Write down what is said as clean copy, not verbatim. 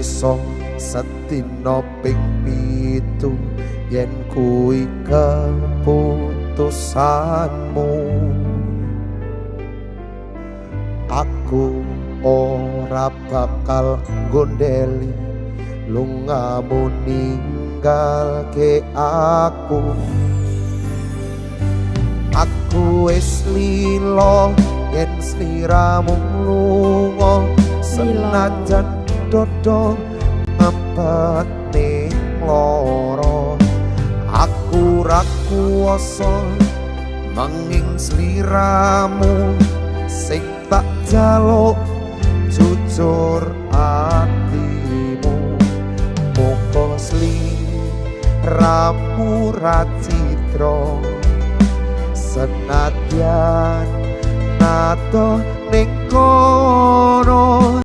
Iso sedina ping 7 yen kuwi keputusanmu. Aku ora bakal gondeli lungamu ninggalke aku. Aku wis lilo yen sliramu lunga, senajan dodo ngempet ning loro. Aku ra kuwasa menging sliramu sing tak jaluk jujur atimu. Muga sliramu ra cidra senadyan nato ning kono.